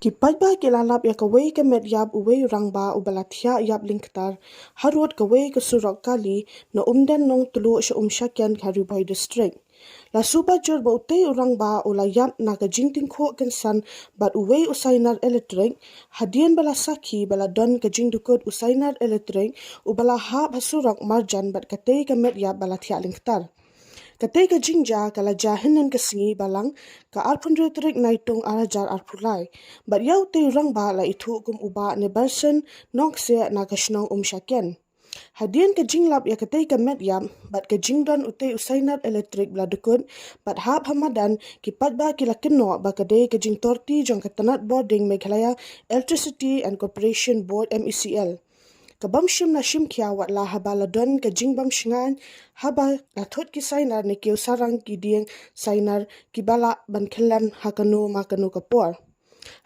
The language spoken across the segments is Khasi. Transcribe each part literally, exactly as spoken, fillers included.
Ki paidbah ki la lap ïa kawei ka met ïap uwei u rangbah uba la thiah ïap lyngktar harud kawei ka surok kali na Umden Nongtluh sha Umshaken ha Ri Bhoi District. La suba jur ba utei u rangbah u la ïap na ka jingtyngkhuh kynsan bad uwei u sainar elektrik, hadien ba la sakhi ba la don ka jingdukut u sainar elektrik uba la hap ha surok marjan bad katei ka met ïap ba la thiah lyngktar. Katei ka jingjia ka la jia hynnin ka sngi Balang, ka arphew hynriew tarik Naitung ar hajar arphew lai. Bad ïa utei u rangbah la ithuh kum u Bah Neberson Nongksiah na ka shnong Umshaken. Hadien ka jinglap ïa katei ka met ïap bad ka jingdon utei u sainar elektrik ba la dukut bad hap ha madan, ki paidbah ki la kynnoh ba ka dei ka jingtorti jong ka tnat bording Meghalaya Electricity and Corporation Board, M E C L. Ka bym shym la shim khia wat la haba la don ka jingbym shngaiñ haba la thut ki sainar ne kiew sarang ki dieng sainar kiba lah ban khyllem ha kano ma kano ka por.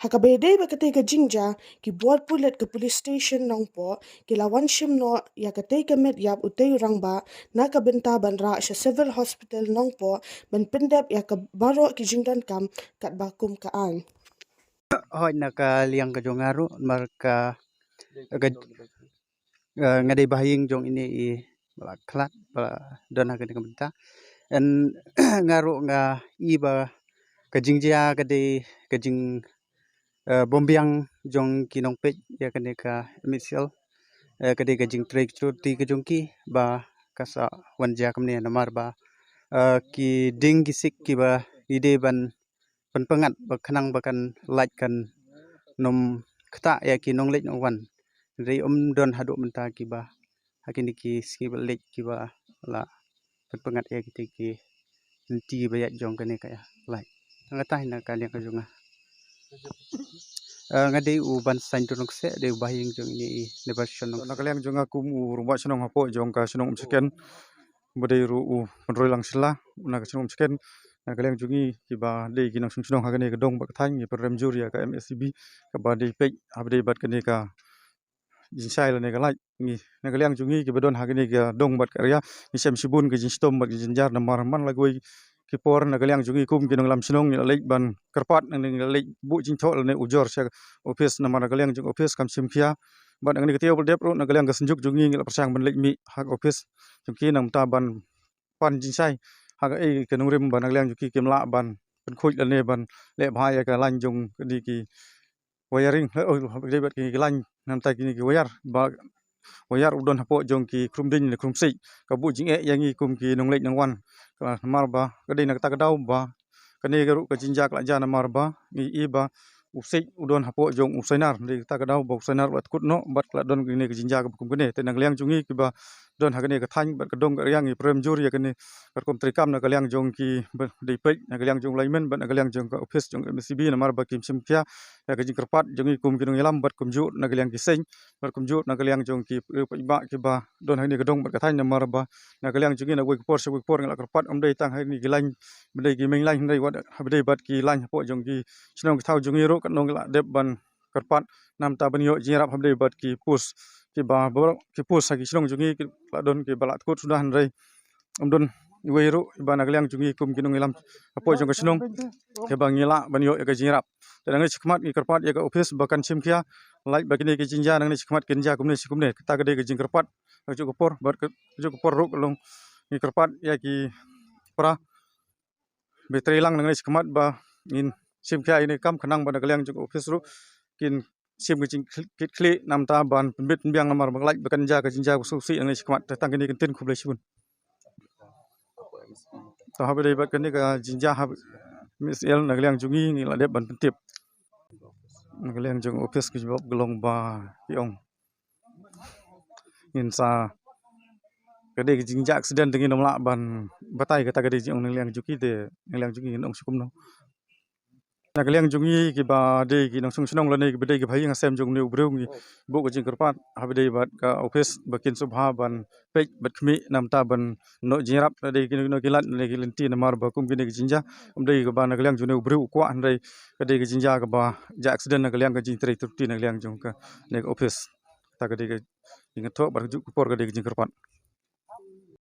Ha kaba ïadei bad katei ka jingjia, ki bor pulit ka Police Station Nongpoh ki la wan shim noh ïa katei ka met ïap utei u rangbah na ka bynta ban rah sha Civil Hospital Nongpoh ban pyndep ïa ka baroh ki jingdonkam katba kum ka aiñ. Hooid, na ka liang ka jong nga ruh, namar ka, ka, eh, nga dei ba ha ïing jong ine i ba la khlad, ba la don ha kane ka bynta. And nga ruh nga i ba ka jingjia ka dei ka jing, eh, bym biang jong ki nongpeit ïa kane ka M E C L. Eh, ka dei ka jingtrei kyrti ka jong ki ba ka sa wan jia kumne, namar ba, eh, ki dieng ki siej kiba i dei ban pynpyngngad ba khnang ba kan lait kan nym ktah ïa ki nongleit nongwan. Hynrei ym don haduh mynta kiba ha kine ki sngi ba leit kiba la pynpyngngad ïa kitei ki lynti ba ïaid jong kane ka lait. Tang kata hi na ka liang ka jong nga. Eh, nga dei u Bah Saiñ Nongsiah, dei u ba ha ïing jong ine i Neberson Nongsiah. Na ka liang jong nga kum u rangbah shnong hapoh jong ka shnong Umshaken, ba dei ruh u Pynroi Langshla na ka shnong Umshaken. Na ka liang jong ngi kiba dei ki nongshong shnong ha kane ka dong bad ka thaiñ, ngi pynrem jur ïa ka M S E B kaba dei peit haba dei bad kane ka jingshai lane ka lait. Ngi na ka liang jong ngi kiba don ha kane ka dong bad ka ria, ngi shem shibun ka jingshitom bad ka jingjynjar, namar man la kawei ki por na ka liang jong ngi kum ki nongïalam shnong ngi la leit ban kyrpad, ngi la leit buh jingthoh lane ujor sha ophis, namar na ka liang jong ophis kam shim khia. Bad na kane ka taïew ba la dep ruh na ka liang ka synjuk jong ngi ngi la pyrshang ban leit mih ha ka ophis jong ki, nangta ban pan jingshai ha kaei ka nongrim ba na ka liang jong ki kim lah ban pynkhuid lane ban leh bha ïa ka lain jong kine ki wiring, oh, dei bad kine ki lain, nangta kine ki wire ba wire u don hapoh jong ki khrum dieng ne khrum siej, ka buh jingeh ïa ngi kum ki nongleit nongwan. Ka namar ba ka dei na kata ka daw ba kane ka ruh ka jingjia ka la jia, namar ba ngi i ba u siej u don hapoh jong u sainar, dei kata ka daw ba u sainar u la tkut noh bad ka la don kane ka jingjia kaba kum kane. Te na ka liang jong ngi kiba don ha kane ka thaiñ bad ka dong ka ria, ngi pynrem jur ïa kane ka rukom treikam na ka liang jong kiba dei peit, na ka liang jong u lineman bad na ka liang jong ka ophis jong M S E B, namar ba kim shim khia ïa ka jingkyrpad jong ngi kum ki nongïalam bad kumjuh na ka liang ki seng bad kumjuh na ka liang jong ki paidbah kiba don ha kane ka dong bad ka thaiñ, namar ba na ka liang jong ngi na kawei ka por sha kawei ka por ngi la kyrpad, ym dei tang ha kine ki lain ba dei ki main line, hynrei wat haba dei bad ki lain hapoh jong ki shnong ki thaw jong ngi ruh katno ngi la dep ban kyrpad, nangta ban ïoh jingïarap haba dei bad ki post kiba baroh ki post ha ki shnong jong ngi ki la don kiba la tkut suda, hynrei ym don iwei ruh iba na ka liang jong ngi kum ki nongïalam hapoh jong ka shnong kiba ngi lah ban ïoh ïa ka jingïarap. Te nangne shakhmat ngi kyrpad ïa ka ophis ba kan shim khia, lait ba kine ki jingjia nangne shakhmat kin jia kumne shi kumne. Kata ka dei ka jingkyrpad kajuh ka por, bad kajuh ka por ruh ka long ngi kyrpad ïa ki para ba trei lang nangne shakhmat ba ngin shim khia ïa kane ka kam, khnang ba na ka liang jong ka ophis ruh kin shim ka jingkit khlieh, nangta ban pynbit pynbiang, namar ba ka lait ba kan jia ka jingjia ka sngewsih nangne shakhmat. Te tang kine ki ktien, khublei shibun. To haba dei bad kane ka jingjia ha M E C L na ka liang jong ngi ngi la dep ban pyntip na ka liang jong ophis, ka jubab ka long ba ki ong ngin sa, ka dei ka jingjia accident te ngin ym lah ban batai kata ka dei jingong na ka liang jong ki, te na ka liang jong ngi ngin ong shi kumno. Na ka liang jong ngi kiba dei ki nongshong shnong lane kiba dei kiba ha ïing ha sem jong une u briew ngi buh ka jingkyrpad haba dei bad ka ophis ba kin sngewbha ban peit bad khmih, nangta ban noh jingïarap na dei kino kino ki lait ne ki lynti, namar ba kum kine ki jingjia ym dei kaba na ka liang jong une u briew u kwah, hynrei ka dei ka jingjia kaba jia accident na ka liang ka jingtrei trei na ka liang jong kane ka ophis. Kata ka dei ka jingïathuh bad kajuh ka por ka dei ka jingkyrpad.